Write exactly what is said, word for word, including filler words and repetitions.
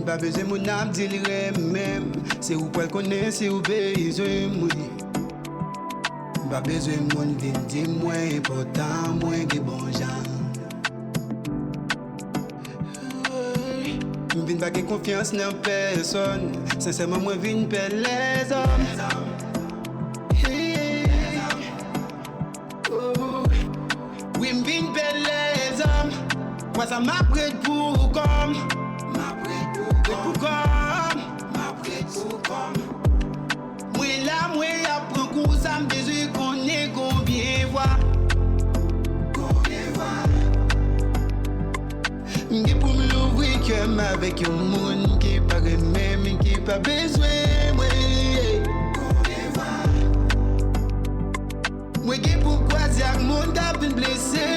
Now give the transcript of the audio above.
M pa bezwen moun ap di l renmen m. Se ou pral konnen si w bezwen m, wi. M pa bezwen moun vin di m mwen enpòtan, mwen gen bon jan. M vin pa gen konfyans nan pèsòn. Sensèman, mwen vin pè lèzòm. Hey. Oh. Wi, m vin pè lèzòm. Pwa sa m ap ret pou kò m. M ap ret pou kò m. M ap ret pou kò m. Mwen la, mwen ap pran kou sa m bezwen konnen konbyen fwa. Konbyen fwa. M gen pou m louvri kè m avèk yon moun ki pa renmen m, ki pa bezwen mwen. Mwen gen pou m kwaze ak moun k ap vin blese